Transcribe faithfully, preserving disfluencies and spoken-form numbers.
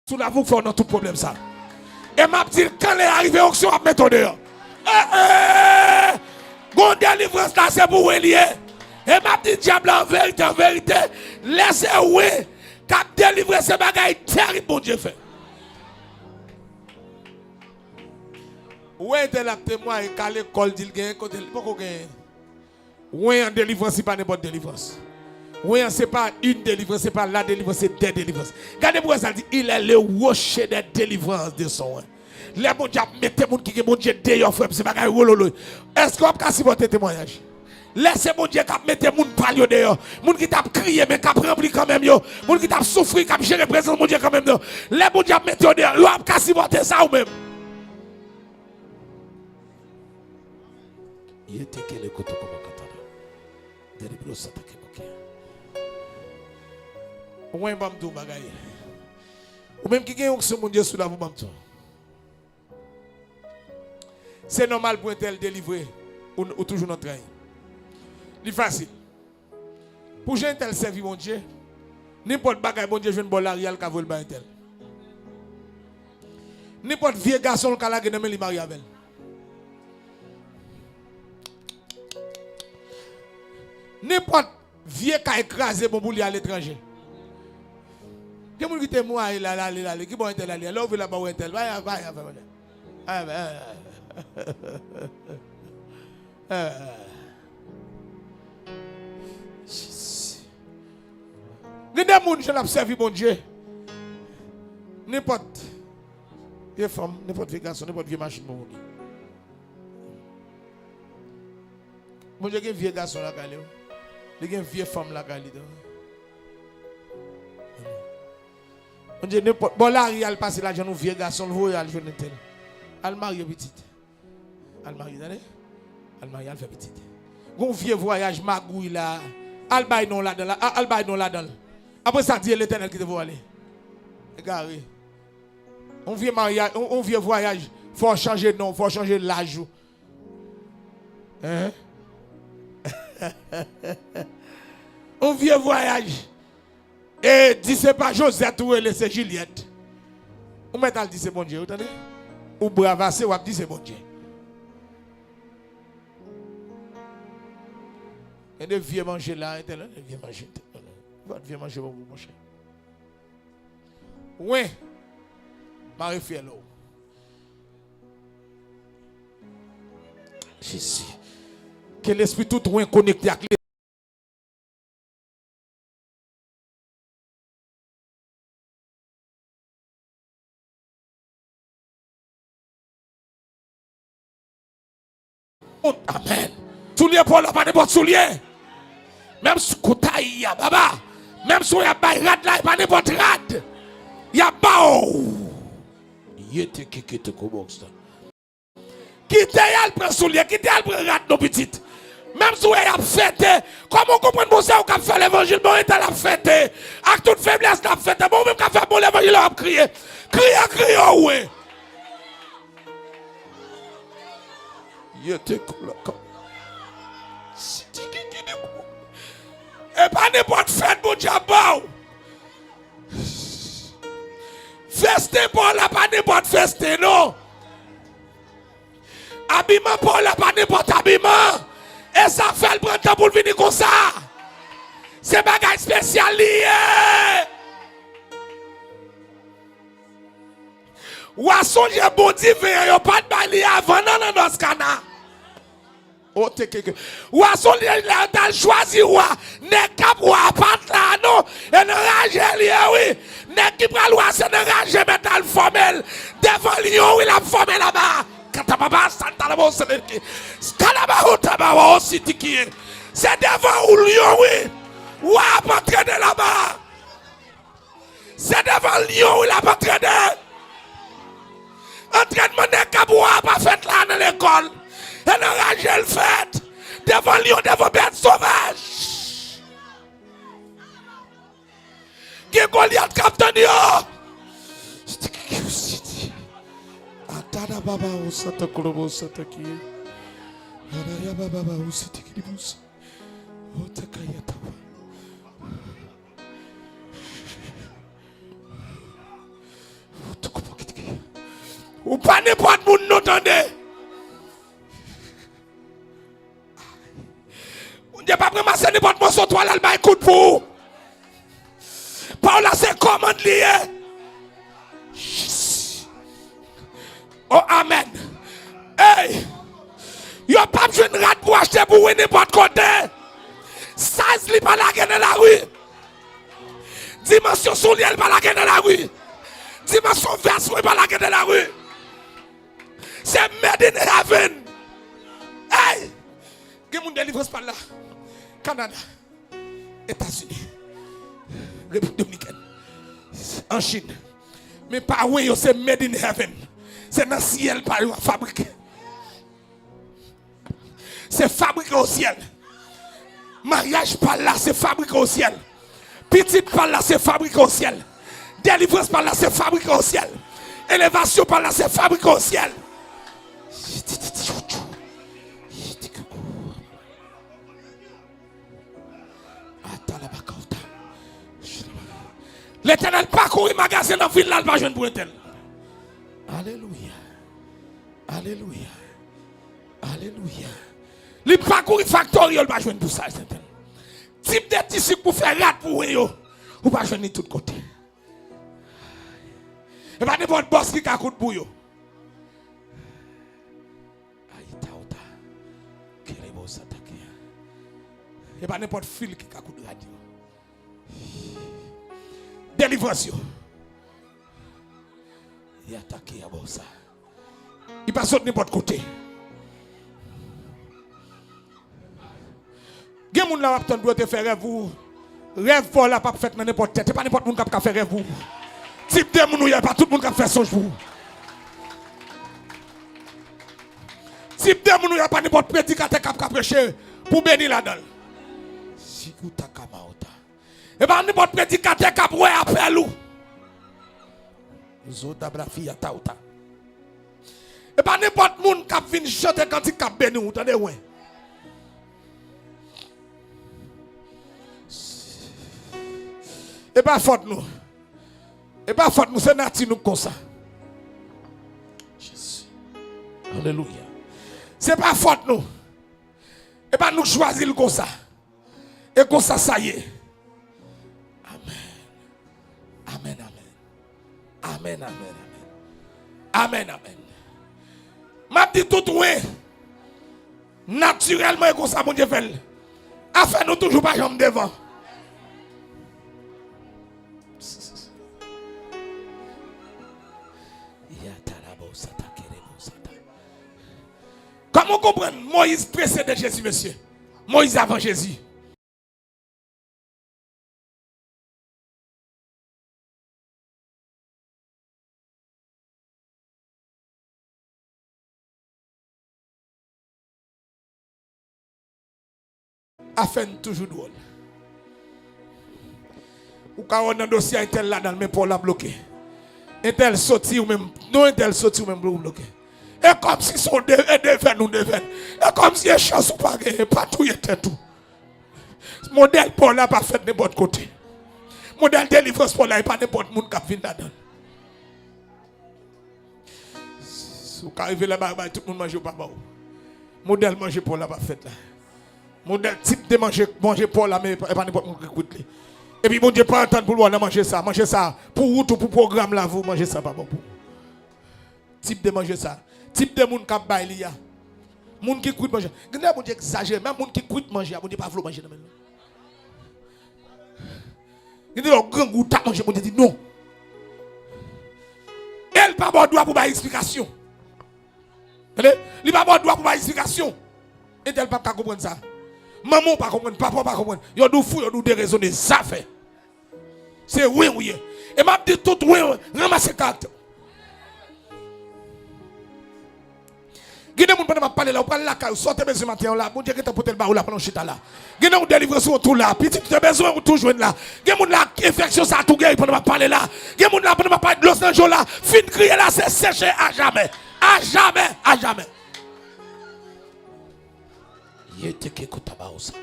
sou lavi w k fè w nan tout pwoblèm sa. E m ap di l, kan lè a rive, onksyon ap mete w deyò. Eh, eh! Gon delivrans la, se pou w li ye. E m ap di dyab la, an verite, an verite, lè se wen k ap delivre, se bagay tèrib Bondye fè. Ou wè entèl ap temwaye, k al lekòl, di l genyen kote l poko genyen. Wen an delivrans, li pa nenpòt delivrans. Wen an se pa une délivrance, se pa la délivrance, se des délivrances. Gade pou wè sa l di, il est le rocher des délivrances de son oint. Lè Bondye ap mete moun ki gen Bondye deyò, frè m, se bagay wololoy. Èske w ap ka sipòte temwayaj? Lè se Bondye k ap mete moun pa l yo deyò, moun ki t ap kriye, men k ap ranpli kanmenm yo, moun ki t ap soufri, k ap jere prezans Bondye kanmenm yo. Lè Bondye ap mete yo deyò, w ap ka sipòte sa ou menm? Ye te kele koto komo katana. Dede blo sa te ke koke. Ou mwen ban m di w bagay. Ou menm ki gen onksyon Bondye sou lavi w, ban m di w. Se nòmal pou entèl delivre, ou, ou toujou nan tray. Li fasil. Pou jan entèl sèvi Bondye, nenpòt bagay Bondye jwenn bò lari a, l ka voye l bay entèl. Nenpòt vye gason l ka lage nan men li marye avè l. Nenpòt vye kay kraze bon pou li aletranje. Gen moun ki temwaye la, l ale, l ale. Ki bò entèl ale a? Lè w vin la, ba w entèl. Bay, bay, bay, bay. Gen de moun, jan l ap sèvi Bondye, nenpòt vye fanm, nenpòt vye gason, nenpòt vye machin bon pou li. Bondye gen vye gason lakay li, wi. Li gen vye fanm lakay li tou. Bondye, nenpòt bò lari a l pase, l al jwenn yon vye gason, l voye al jwenn entèl. Al marye pitit. Al marye, tande? Al marye, al fè pitit. Gon vye vwayaj magouy la. Al bay non ladan l. A-, al bay non ladan l. Apre sa, di e Letènèl ki te voye w ale. Egare. On vye maryaj, on, on vye vwayaj. Fò w chanje non, fò w chanje laj ou. Hein? On vye vwayaj. E di se pa Josette ou rele, se Juliette. Ou mèt al di se Bondye, ou tande? Ou bravase, w ap di se Bondye. Gen de vye manje la, entèl, de vye manje, entèl. Vye manje bon pou monchè. Wen, mare fyèl ou. Jezi. Ke lespri tout wen konekte ak Amèn. Soulye pa w la pa nenpòt soulye. Menm si koutay ya baba. Menm si w ap bay rad la, e pa nenpòt rad y ap ba w. Ye te keke te kobòks la. Kite y al pran soulye, kite y al pran rad non pitit. Menm si w wè y ap fete, kòman w konprann bon se ou k ap fè levanjil, bon entèl ap fete, ak tout feblès l ap fete, bon ou menm k ap fè bon levanjil la w ap kriye. Kriye, kriye w wen. Ye te kolaka. Si ti ki ki de kou. E pa nenpòt fèt Bondye ap ba w. Festen pa w la pa nenpòt festen non. Abiman pa w la pa nenpòt abiman. E sa fè l pran tan pou l vini konsa. Se bagay espesyal li ye. W a sonje bon diven an yo pa t bay li avan nan nan nòs Kana. O te keke. W a sonje lè yo t al chwazi wa, nèg k ap wa a pa t la non. E nan raje l ye wi. Nèg ki pral wa se nan raje mèt la l fòme l. Devan lyon wi l ap fòme laba. Katababa santalaba oseleki. Kalaba otaba wa ositikiye. Se devan ou lyon wi. Wa ap antrene laba. Se devan lyon wi l ap antrene. Antrènman nèg k ap wa a pa fèt la nan lekòl. E nan raje l fèt. Devan lyon, devan bèt sovaj. Gen Golyat k ap tann yo. Atada baba ou santa kolobo santa kiye. Adaya baba ou siti kilibusa. Otakayataba. Ou pa nenpòt moun non, tande. Bondye p ap ranmase nenpòt moso twa la, l bay kout pou ou. Pawòl la se kòmand li ye. Oh, amèn. Ey! Yo p ap jwenn rad pou achte pou ou nenpòt kote. Size li pa lage nan lari. Dimansyon soulye l pa lage nan lari. Dimansyon vès mwen pa lage nan lari. Se made in heaven. Ey! Gen moun delivrans pa l la. Kanada. Etazini, Repiblik Dominikèn, an Chin. Men pawen yo se made in heaven. Se nan syèl pa yo a fabrike. Se fabrike o syèl. Maryaj pa l la se fabrike o syèl. Pitit pa l la se fabrike o syèl. Delivrans pa l la se fabrike o syèl. Elevasyon pa l la se fabrike o syèl. Atalabakauta. Letènèl pakouri magazen nan vil la, l pa jwenn pou entèl. Alelouya. Alelouya. Alelouya. Li pakouri faktori yo, l pa jwenn pou sa entèl. Tip de ti sik pou fè rad pou wen yo, ou pa jwenn li tout kote. E pa nenpòt bòs ki ka koud pou yo. Ayitauta. Kerebo satake. E pa nenpòt fil ki ka koud rad yo. Delivrans yo. Li atake a bò sa. Li pa sot nenpòt kote. Gen moun la w ap tann pou yo te fè rèv pou ou. Rèv pa w la p ap fèt nan nenpòt tèt. E pa nenpòt moun k ap ka fè rèv pou ou. Tip de moun ou ye, e pa tout moun k ap fè sonj pou ou. Tip de moun ou ye, e pa nenpòt predikatè k ap ka preche pou beni ladan l. Sikuta kamaota. E pa nenpòt predikatè k ap wè apèl ou. Zodabrafia tauta. E pa nenpòt moun k ap vin chante kantik k ap beni w, tande wen. E pa fòt nou. E pa fòt nou, se nati nou k konsa. Jezi. Alelouya. Se pa fòt nou. E pa nou k chwazi l konsa. E konsa sa ye. Amèn. Amèn, amèn. Amèn, amèn, amèn. Amèn, amèn. M ap di tout wen. Natirèlman, e konsa Bondye fè l. Afè nou toujou pa janm devan. Yatalabosata, kerebosata. Kòman w konprann Moyiz presede Jezi, mesye? Moyiz avan Jezi. Afè n toujou dwòl. Ou ka wè nan dosye a entèl ladan l, men pa w la bloke. Entèl soti, ou menm, non, entèl soti, ou menm ou bloke. E kòmsi se yon de-, e devèn ou devèn. E kòmsi e chans ou pa genyen, pa touye tèt ou. Modèl pa w la pa fèt nenpòt kote. Modèl delivrans pa w la, e pa nenpòt moun k ap vin ladan l. Si w ka rive la, bay, bay tout moun manje, ou pa ba w. Modèl manje pa w la pa fèt la. Modèl tip de manje, manje pa w la, men e pa, e pa nenpòt moun ki kwit li. Epi Bondye pa antann pou l wè nan manje sa. Manje sa, pou wout ou, pou pwogram lavi w, manje sa pa bon pou ou. Tip de manje sa. Tip de moun k ap bay li a. Moun ki kwit manje. Gen lè Bondye egzajere, menm moun ki kwit manje a, Bondye pa vle w manje nan men l non. Gen de lè w grangou, w t ap manje, Bondye di non. E l pa ba w dwa pou bay eksplikasyon. Tande? Li pa ba w dwa pou bay eksplikasyon. Entèl p ap ka konprann sa. Manman w pa konprann, papa w pa konprann. Yo di w fou, yo di w derezone, zafè. Se wen ou ye. E m ap di tout wen, ranmase karaktè w. Gen de moun pandan m ap pale la, ou pral lakay ou, sa w te bezwen maten an la, Bondye gentan pote l ba ou la pandan w chita la. Gen de moun delivrans ou tou la, pitit ou te bezwen ou tou jwenn la. Gen moun la enfeksyon sa tou geri pandan m ap pale la. Gen moun la pandan m ap pale dlo nan je w la, fin kriye la se seche ajamè. Ajamè, ajamè. Ye te ke kota ba ou sa.